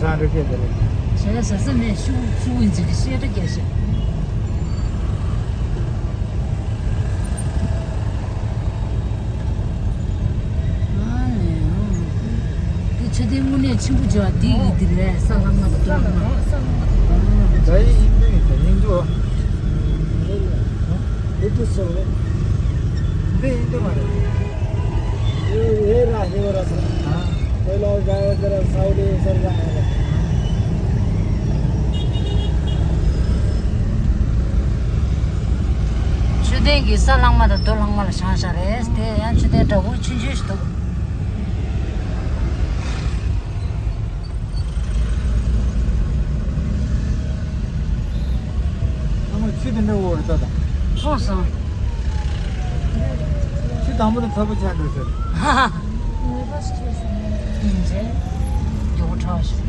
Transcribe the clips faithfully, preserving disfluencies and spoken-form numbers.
རང་རེ་ཁྱེད་དེ་རེད། བྱས་ཟ་ས་མེད། ཤུགས་ཤུགས་ཡིན་ཚུལ་གྱི་བཤད་སྒྲ་རྒྱག་ཤག་ཨ་ནི། འདི་མཆོད་རྟེན་དངོས་གནས་ཆེན་པོ་བྱས་པ་འདི་ཡིན། འདི་རེད། ས་ལྷག་མ་དང་རྡོ་ལྷག་མ། ད་ཡིན་འདི་ཡིན་ད་ཡིན་འདུག་འདི་དུ་སོང་ལེ། འདི་ཡིན་འདུག་མ་རེད། ये ये रहा, ये वाला सर। हाँ। ये लोग गए उधर सऊदी, उधर गए हैं। མཆོད་རྟེན་གྱི་ས་ལྷག་མ་དང་རྡོ་ལྷག་མ་ལ་བཞེངས་བཞག་རེད། དེ་ཡང་མཆོད་རྟེན་འདྲ་པོ་ཆུང་ཆུང་ཞིག་འདུག་ཨ་མ་ཆུ་དེ་འདྲ་འོ་རེད་ད། མཐོང་སོང་། ཆུ་དང་པོ་དང་ཚ་པོ་ཆགས་འགྲོ་ཟེར། ཧ་ཧ། ཡིན་ཚེ། མགྱོགས་པོ་ཁྲག་ཤོར།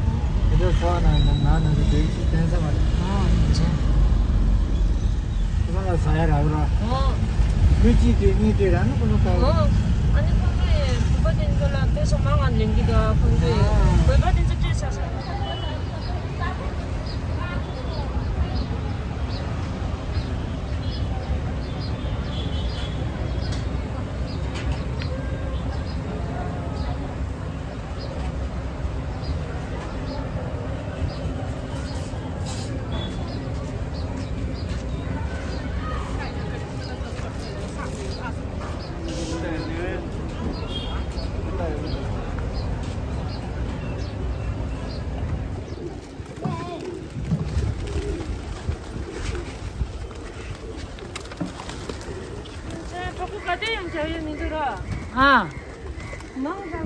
དེ་འདྲ་ཚ་བ་ན་ན་ན་ན་ཟེར་དེ་ཆུ་དེང་ས་མ་རེད། ཨོ་ཡིན་ཚེ། ཁོ་ན་ལ་ཟ་ཡ་རག་ར། ཨོ། མི་གཅིག་དེ་གཉིས་དེ་རང་ནི་ཁོ་ན་ཁ། ཨོ། ཨ་ནི་ཁོང་ཚོ་ཡི་བོད་པ་དེ་ཚོ་ལ་དེ་ཚོ་མང་ང་ལེན་གི་འདུག་ཁོང་ཚོ་ཡི་བོད་པ་དེ་ཚོ་སྤྲད་ས་ས། ཨ།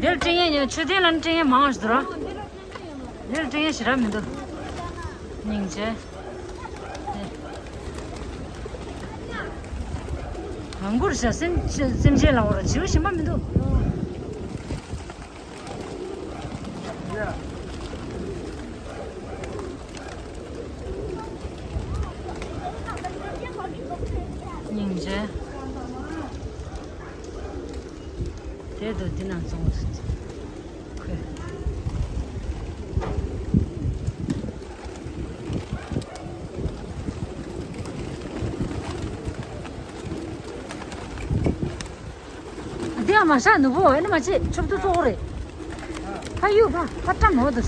འདིར་སྤྲིང་ཡས་ཉོ། མཆོད་རྟེན་ལ་སྤྲིང་ཡས་མང་ཞིག་འདུག་ར། འདིར་སྤྲིང་ཡས་ཞེ་དྲག་མི་འདུག་སྙིང་རྗེ། ཧང་གུར་ཤ་སེམས་སེམས་ཅན་ལ་འོ་ར་བྱིའུ་ཞིམ་པ་མི་འདུག་སྙིང་རྗེ། དེ་དུ་འདི་ན་བཙོང་ཁོས། འདི་ཡང་མ་ཤ་ནུ་བོ་ཨེ་ནི་མ་ཆེ་ཆོབ་ཏུ་ཙོག་རེད། ཕ་ཡུ་ཕ་ཕ་ཏྲ་མོ་དུ།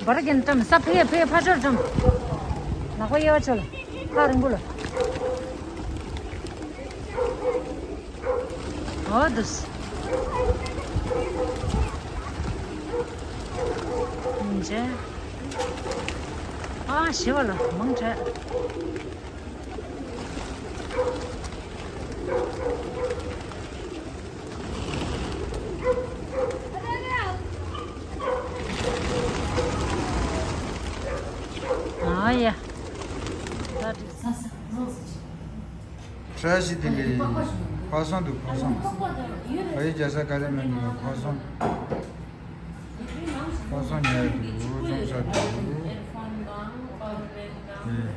བར་གྱི་ཏྲམ་ས་ཕེ་ཕེ་ཕ་ཆོར་ཏྲམ། ལག་པ་གཡས་པ་ཆོལ། ཁ་རིང་པོ་ལ། འོ་དུས། ཡིན་ཅེ། ཨ་ཞི་བ་ལ་མང་དྲགས། ཨ་ཡ། ད་འགྲིག་ས་ས། བཀྲ་ཤིས་བདེ་ལེགས། ཁ་སང་འདུག་ཁ་སང་། ཨ་ཡི་རྒྱ་ས་ཀ་རེ་མེད་འདུག་ཁ་སང་། ཁ་སང་ཉལ་འདུག་ཅུང་ཟ་འདུག་ཨེ།